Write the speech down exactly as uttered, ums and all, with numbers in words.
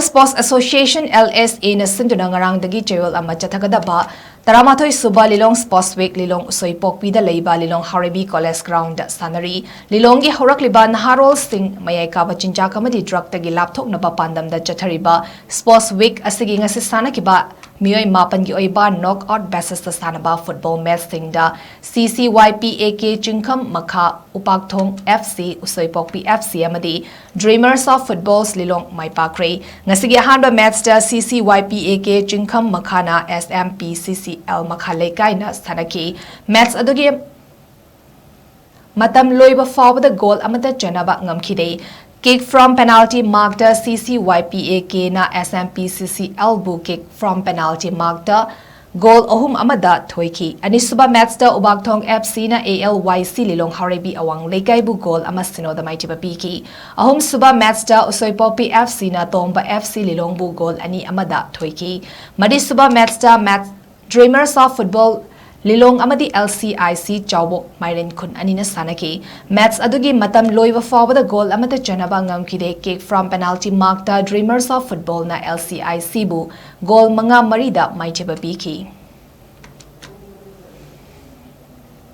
Sports Association, L S A ꯅ ꯁꯤꯟꯗꯨꯅ ꯉꯔꯥꯡꯗꯒꯤ ꯆꯌꯣꯜ ꯑꯃ ꯆꯠꯊꯒꯗꯕ ꯇꯔꯥꯃꯥꯊꯣꯏ ꯁꯨꯕ ꯂꯤꯂꯣꯡ Sports Week ꯂꯤꯂꯣꯡ ꯎꯁꯣꯏꯄꯣꯛꯄꯤꯗ ꯂꯩꯕ ꯂꯤꯂꯣꯡ ꯍꯥꯎꯔꯩꯕꯤ College Ground ꯗ ꯁꯥꯟꯅꯔꯤ꯫ ꯂꯤꯂꯣꯡꯒꯤ ꯍꯧꯔꯛꯂꯤꯕ ꯅꯍꯥꯔꯣꯜꯁꯤꯡ ꯃꯌꯥꯏ ꯀꯥꯕ ꯆꯤꯟꯖꯥꯛ ꯑꯃꯗꯤ drug ꯇꯒꯤ ꯂꯥꯞꯊꯣꯛꯅꯕ ꯄꯥꯟꯗꯝꯗ ꯆꯠꯊꯔꯤꯕ Sports Week ꯑꯁꯤꯒꯤ ꯉꯁꯤ ꯁꯥꯟꯅꯈꯤꯕ ꯃꯤꯑꯣꯏ ꯃꯥꯄꯟꯒꯤ ꯑꯣꯏꯕ knock out basis ꯇ ꯁꯥꯟꯅꯕ football match ꯁꯤꯡꯗ C C Y P A K ꯆꯤꯡꯈꯝ ꯃꯈꯥ ꯎꯄꯥꯛꯊꯣꯡ F C, ꯎꯁꯣꯏꯄꯣꯛꯄꯤ F C ꯑꯃꯗꯤ Dreamers of Footballs ꯂꯤꯂꯣꯡ ꯃꯥꯏ ꯄꯥꯛꯈ꯭ꯔꯦ꯫ ꯉꯁꯤꯒꯤ ꯑꯍꯥꯟꯕ match ꯇ C C Y P A K ꯆꯤꯡꯈꯝ ꯃꯈꯥꯅ S M P C C L ꯃꯈꯥ ꯂꯩꯀꯥꯏꯅ ꯁꯥꯟꯅꯈꯤ꯫ Match ꯑꯗꯨꯒꯤ ꯃꯇꯝ ꯂꯣꯏꯕ ꯐꯥꯎꯕꯗ goal ꯑꯃꯠꯇ ꯆꯟꯅꯕ ꯉꯝꯈꯤꯗꯦ꯫ Kick from penalty mark ꯇ C C Y P A K ꯅ S M P C C L ꯕꯨ kick from penalty mark ꯇ goal ꯑꯍꯨꯝ ꯑꯃꯗ ꯊꯣꯏꯈꯤ꯫ ꯑꯅꯤꯁꯨꯕ match ꯇ ꯎꯕꯥꯛꯊꯣꯡ F C ꯅ A L Y C ꯂꯤꯂꯣꯡ ꯍꯥꯎꯔꯩꯕꯤ ꯑꯋꯥꯡ ꯂꯩꯀꯥꯏꯕꯨ goal ꯑꯃ ꯁꯤꯅꯣꯗ ꯃꯥꯏꯊꯤꯕ ꯄꯤꯈꯤ꯫ ꯑꯍꯨꯝꯁꯨꯕ match ꯇ ꯎꯁꯣꯏꯄꯣꯛꯄꯤ F C ꯅ ꯇꯣꯝꯕ F C ꯂꯤꯂꯣꯡꯕꯨ goal ꯑꯅꯤ ꯑꯃꯗ ꯊꯣꯏꯈꯤ꯫ ꯃꯔꯤꯁꯨꯕ match ꯇ match Dreamers of Football ꯂꯤꯂꯣꯡ ꯑꯃꯗꯤ L C I C ꯆꯥꯎꯕꯣꯛ ꯃꯥꯏꯔꯦꯟ ꯈꯨꯟ ꯑꯅꯤꯅ ꯁꯥꯟꯅꯈꯤ꯫ Match ꯑꯗꯨꯒꯤ ꯃꯇꯝ ꯂꯣꯏꯕ ꯐꯥꯎꯕꯗ goal ꯑꯃꯠꯇ ꯆꯟꯅꯕ ꯉꯝꯈꯤꯗꯦ꯫ Kick from penalty mark ꯇ Dreamers of Football ꯅ L C I C ꯕꯨ goal ꯃꯉꯥ ꯃꯔꯤꯗ ꯃꯥꯏꯊꯤꯕ ꯄꯤꯈꯤ꯫